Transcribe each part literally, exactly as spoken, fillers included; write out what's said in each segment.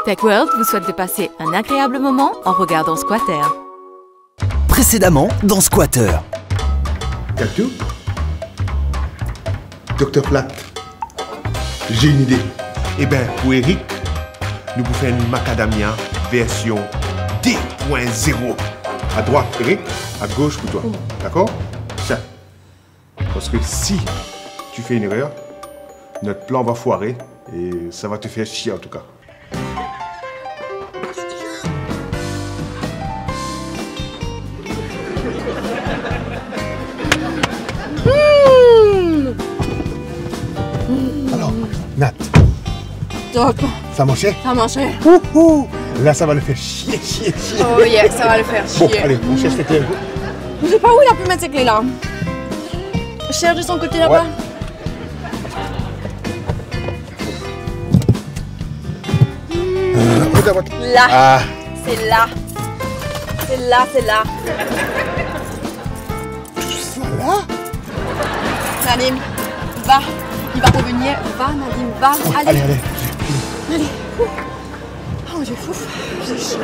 Tech World vous souhaite de passer un agréable moment en regardant Squatter. Précédemment dans Squatter. Katou ? Dokter Plat, j'ai une idée. Eben, pou Eric, nou pou fer enn macadamia version deux point zéro. À droite, Eric, à gauche pour toi. D'accord ? Tiens. Parce que si tu fais une erreur, notre plan va foirer et ça va te faire chier en tout cas. Hmm. Alors, Nat. Top. Ça a marché ? Ça a marché. Ouhou. Là, ça va le faire chier, chier, chier. Oh yeah, ça va le faire chier. Bon, allez, on cherche les clés. Je sais pas où il a pu mettre ses clés là. Cherche de son côté là-bas. Ouais. Euh, regarde. Là. Ah. C'est là. C'est là, c'est là. Tout ça là ? Nadim, va. Il va revenir. Va, Nadim, va. Allez. Allez, allez. Allez. Oh, j'ai fou. J'ai chaud.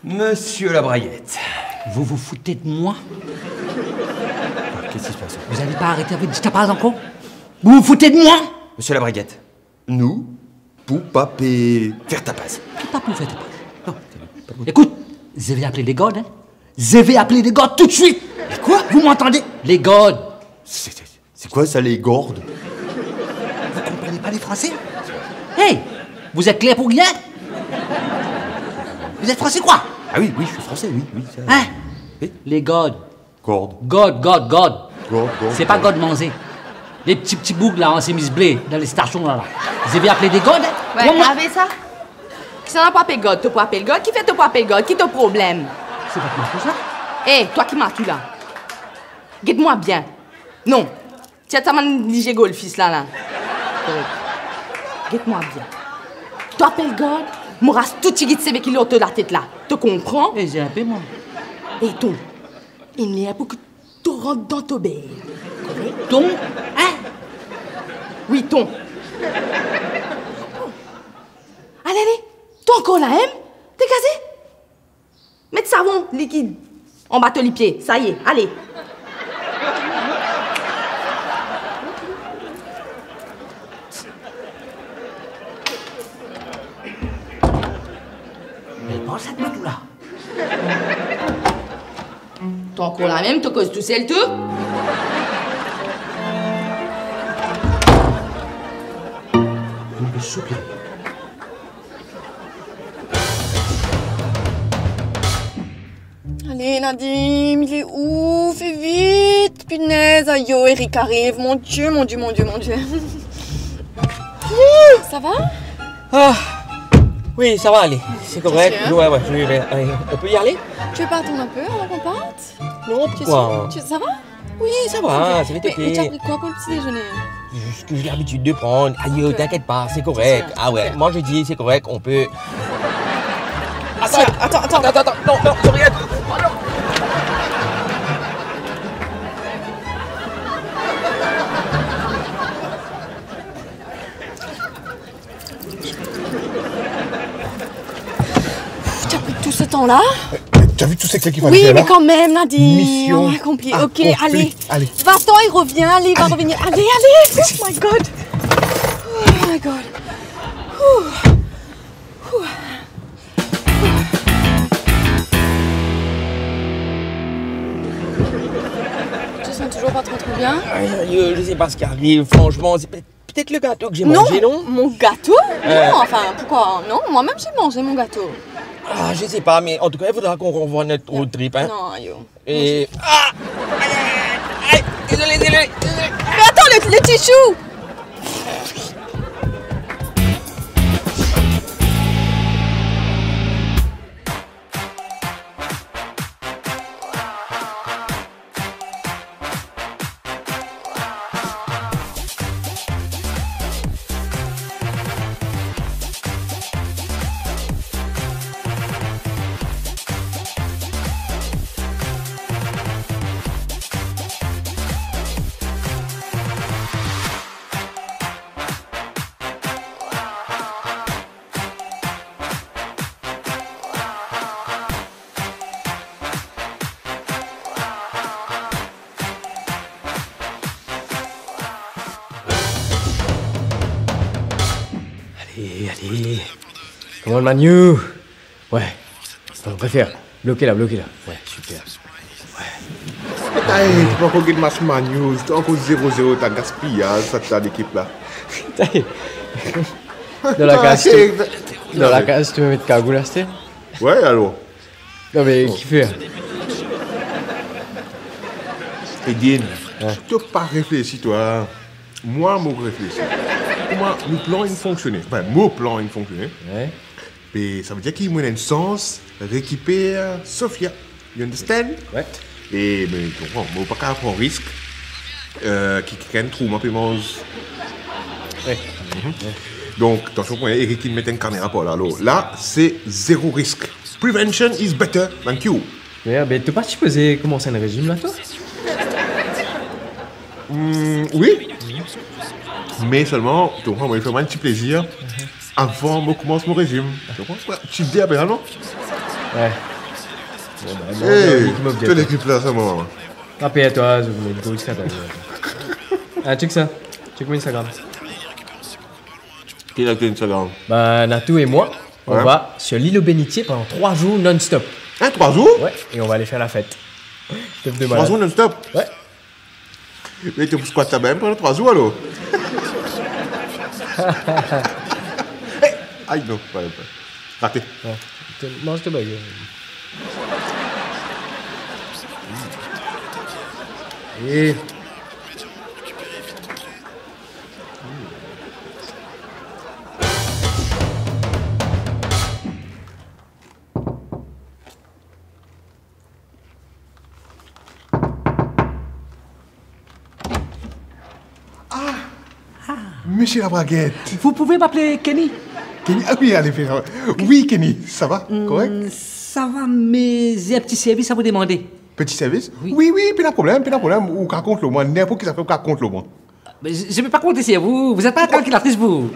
Monsieur Labrayette, vous vous foutez de moi ? Qu'est-ce qui se passe ? Vous allez pas arrêter avec du tapage encore ? Vous vous foutez de moi ? Monsieur Labrayette, nou pou pa pe fer tapaz. Ki pa pou fer tapaz ? Non, pa pou. Écoute, je vais appeler les gardes, hein. Je vais appeler les gardes tout de suite. Mais quoi ? Vous m'entendez ? Les gardes. C'est, c'est, c'est quoi ça, les gardes ? Vous comprenez pas les Français ? Hey, vous êtes clair pour rien ? Vous êtes français quoi ? Ah oui, oui, je suis français, oui, oui, ça. Hein ? Oui. Les gardes. Gord. God, God, God. Gord, gord, gord. Se pa gord manze. Les petits, petits bougs là, an semiz ble, dan le stasion la, la. Je vais appeler des gardes, hein. Ouais, comment ? Avec ça. Kisannla pou apel gard, to pou apel gard, kifer to pou apel gard, ki to problem ? C'est pas ma faute, ça. Eh, twa ki matou la. Get mwa bien. Non. Ti ena sa bann lizie golfis la, la. Korek. Get mwa bien. To apel gard, mo ras tou tigit seve ki lor to latet la. To konpran ? Eh, j'ai un peu, moi. Eh, ton. Inn ler pou ki to rant dan to ber. Ton, hein ? Wi, ton. Ale, ale. To ankor la, hein ? Degaze. Met savon likid anba to lipie. Sa y est, ale. Bel pans sa to la. To ankor la mem, to koz tousel tou? Inn pe souple. Ale, Nadim, il est où ? Fais vite, punaise. Ayo, Eric arrive. Mon Dieu, mon Dieu, mon Dieu, mon Dieu. Ça va ? Ah, oui, ça va aller. C'est correct. T'es sûr ? Ouais, ouais, je vais, ouais. On peut y aller ? Tu veux pas attendre un peu avant qu'on parte ? Non, pourquoi ? Tu, tu, ça va ? Oui, ça va, ça va être ok. Mais, mais tu as pris quoi pour le petit déjeuner ? Ce que j'ai l'habitude de prendre. Aïe, t'inquiète pas, c'est correct. Ah ouais, moi je dis c'est correct, on peut. Attends, attends, attends, attends, attends, non, non, Floriane. Oh, non. T'as pris tout ce temps-là ? Euh, t'as vu tout ce qu'il fallait faire là ? Oui, mais quand même, Nadim. Mission accomplie. Ok, allez. Allez. Va-t'en, il revient, allez, il va revenir. Allez, allez. Oh my God. Oh my God. Ouh. Ouh. Tu sens toujours pas trop, trop bien ? Aïe, aïe, je sais pas ce qui arrive, franchement, c'est peut-être Peut-être le gâteau que j'ai mangé, non ? Non, mon gâteau ? Euh. Non, enfin, pourquoi ? Non, moi-même j'ai mangé mon gâteau. Ah, je sais pas, mais en tout cas, il faudra qu'on revoie notre road trip, hein. Non, yo. Et, ah! Aïe, aïe, aïe, aïe, désolé, désolé, désolé. Mais attends, le, le tissu! Ale, ale. Come on, Manu. Wi. Bon, refer. Bloke la, bloke la. Wi, super. Wi. Ay, to pa ankor get match Man U, to ankor zero zero, ta gaspiyaz sa, ta lekip la. Dan lakaz, to, dan lakaz, to met kagoul aster? Wi, alor. Non, me kifer? Edin, to pa reflesi, twa. Mwa, mo reflesi. Pou mwa, nou plan inn fonksione. Anfin, mo plan inn fonksione. Wi. E sa ve dir ki mo ena enn sans rekiper Sofia. You understand? Wi. E, me, to konpran, mo pa kav pran risk, eh, ki, ki kikenn trouv mwa pe manz. Wi. Donk, tansion, pou Eric inn met enn kamera par la. Alor, la, se zero risk. Prevention is better than cure. Wi, be, to pa sipoze koumans enn rezim la, twa? Hmm, wi. Me selman, to konpran, mo fer mwa enn ti plezir avan mo koumans mo rezim. To konpran? Ti ide apel sa, non? Wi. Bon, be, eh, to lekip la, sa, mwa. Apel twa, zot met gro sa, twa. Ah, check sa. Check mon Instagram. Qui est là qui a Instagram? Ben, Natou et moi, on va sur l'île aux Bénitiers pendant trois jours non-stop. Hein, trois jours? Ouais, et on va aller faire la fête. Top de malade. Trois jours non-stop? Ouais. Me to pou squat laba mem pandan trwa zour, alor? Eh, ay non, pa, pa. Rate. Ouais. Manz to bagay. Eh. Ah! Monsieur Labraguette. Vous pouvez m'appeler Kenny. Kenny, ah oui, allez, fais ça. Oui, Kenny, ça va? Hmm, correct? Ça va, mais j'ai un petit service à vous demander. Petit service? Oui. Oui, oui, pena problem, pena problem. Ou kav kont lor mwa, ninport ki zafer ou kav kont lor mwa. Mais je, je peux pas compter sur vous. Vous êtes pas la calculatrice, vous.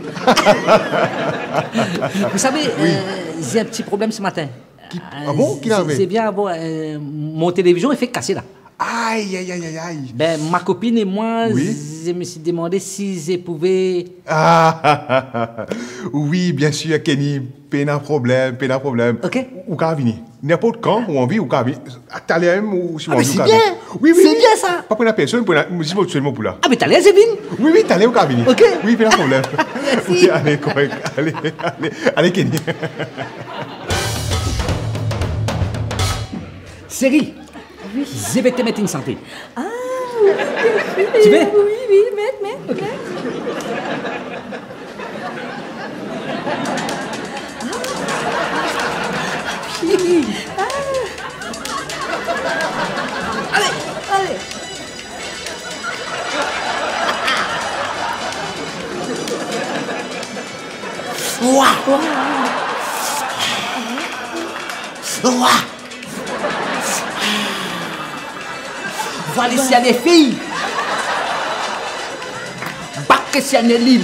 Vous savez, oui, euh, j'ai un petit problème ce matin. Ki, ah bon? Ki la arive? J'ai bien avoir, euh, mon télévision, il fait casser là. Aïe, aïe, aïe, aïe, aïe. Ben, ma copine et moi, oui, je me suis demandé si je pouvais... Ah, oui, bien sûr, Kenny. Pena problem, pena problem. Ok. Ou kav vini. Ninport kan ou anvi, ou kav vini. Taler mem, ou si ou anvi, ou kav vini. Ah, mais c'est bien. Oui, oui, c'est bien ça. Pa pou ena personn, pou ena, zis mo selman pou la. Ah, mais taler, je viens. Oui, oui, taler ou kav vini. Ok. Oui, pena problem. Merci. Ok, allez, correct. Allez, allez, allez, Kenny. Chérie, oui, je vais te mettre une santé. Ah, oui, bien sûr. Tu veux? Oui, oui, mets, mets, mets. Ah. Allez, allez. Ouah. Ouah. Voilà, c'est les filles. Bac, c'est les lignes.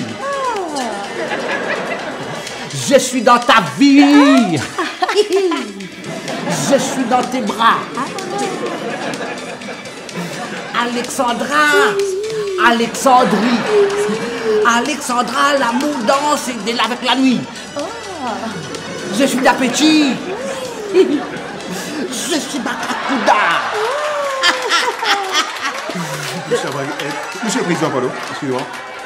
Je suis dans ta vie. Je suis dans tes bras. Alexandra. Alexandrie. Alexandra, l'amour danse de, avec la nuit. Oh. Je suis d'appétit. Je suis Barracuda. Monsieur, euh, Monsieur le Président, pardon, excusez-moi.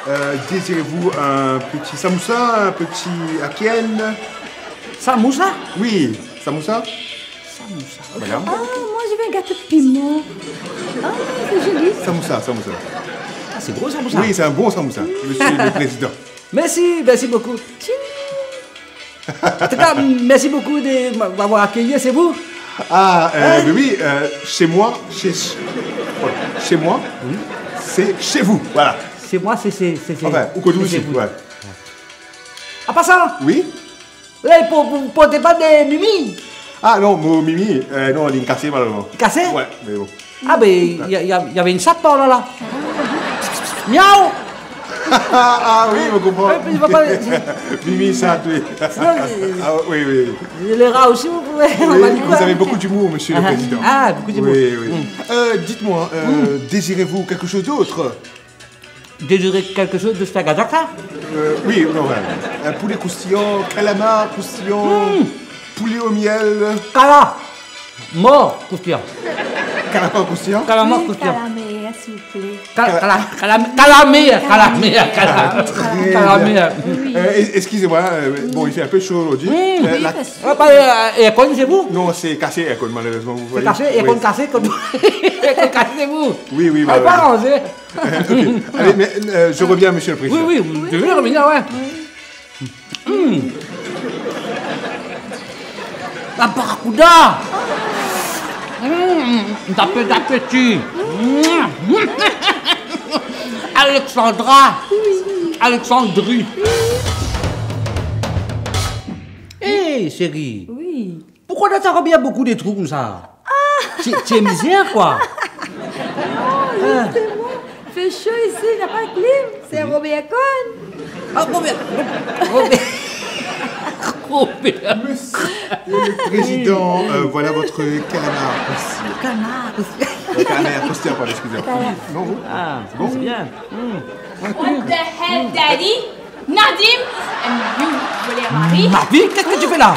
Euh, désirez-vous un petit samoussa, un petit akyèn? Samoussa? Oui. Samoussa ? Samoussa. Madame ? Ah, moi, je veux un gâteau de piment. Ah, c'est joli. Samoussa, samoussa. Ah, c'est gros, samoussa. Oui, c'est un bon samoussa, monsieur le président. Merci, merci beaucoup. Tching. En tout cas, merci beaucoup de m'a-, m'avoir accueilli, c'est vous ? Ah, euh, hein ? Mais oui, euh, chez moi, chez, chez moi, c'est chez vous, voilà. Chez moi, c'est, c'est, c'est, c'est, enfin, ou kot ou c'est osi, chez vous. Ouais. En passant, oui ? Là, il faut, vous portez pas de Mimi ? Ah non, mo Mimi, euh, non, li kase, malerezman. Kase ? Ouais, mais bon. Ah, ben, il y a, il y a, il y avait une chatte par là, là. Miaou ! Ah oui, je comprends. Ouais, mais je vois pas. Mimi, chat, oui. Non, mais ah oui, oui. Les rats aussi, vous pouvez, on va dire. Oui, vous avez beaucoup d'humour, monsieur le président. Ah, beaucoup d'humour. Oui, oui. Mm. Euh, dites-moi, euh, désirez-vous quelque chose d'autre ? Désirez quelque chose de spaghetti, ça ? Euh, oui, non, ouais. Un poulet croustillant, calamar croustillant, poulet au miel. Calamar croustillant. Calamar croustillant ? Calamar croustillant. Oui, calamar, s'il vous plaît. Cala-, cala-, cala-, calamar, calamar, cala-, calamar. Très bien. Oui. Euh, es-, excusez-moi, euh, bon, il fait un peu chaud aujourd'hui. Mm. Euh, oui, la... Ah, pas, euh, aircon chez vous ? Non, c'est cassé, aircon, malheureusement, vous voyez. C'est cassé, aircon cassé, comme, aircon cassé chez vous. Oui, oui, malheureusement. Ah, pas arrangé. Ok. Allez, mais, euh, je reviens, monsieur le président. Oui, oui, vous devez revenir, ouais. Oui. Mm. La barracuda. Mm. Tape, tape, ti. Mm. Alexandra. Alexandrie. Hey, chérie. Oui. Pourquoi dans ta robe, il y a beaucoup de trous comme ça ? Ah ! Tu, tu es misère, quoi. Non, justement. Il fait chaud ici, il n'y a pas de clim. C'est un Robert Cohn. Ah, Robert, Robert, Robert. Monsieur le président, euh, voilà votre calamar croustillant. Calamar croustillant. Euh, calamar croustillant, pardon, excusez-moi. Calamar. Non, vous ? Ah, c'est bien. Mm. What the hell, daddy ? Nadim, un vieux voleur mari. Ma vie, qu'est-ce que tu fais là ?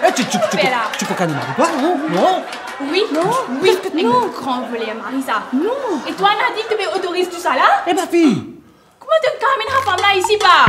Eh, tu, tu, tu, tu cocanes mon mari, toi ? Non, non. Oui, non, oui, un grand voleur mari, ça. Non. Et toi, Nadim, tu peux autoriser tout ça là ? Eh, ma fille. Comment tu ramènes la femme là ici, pas ?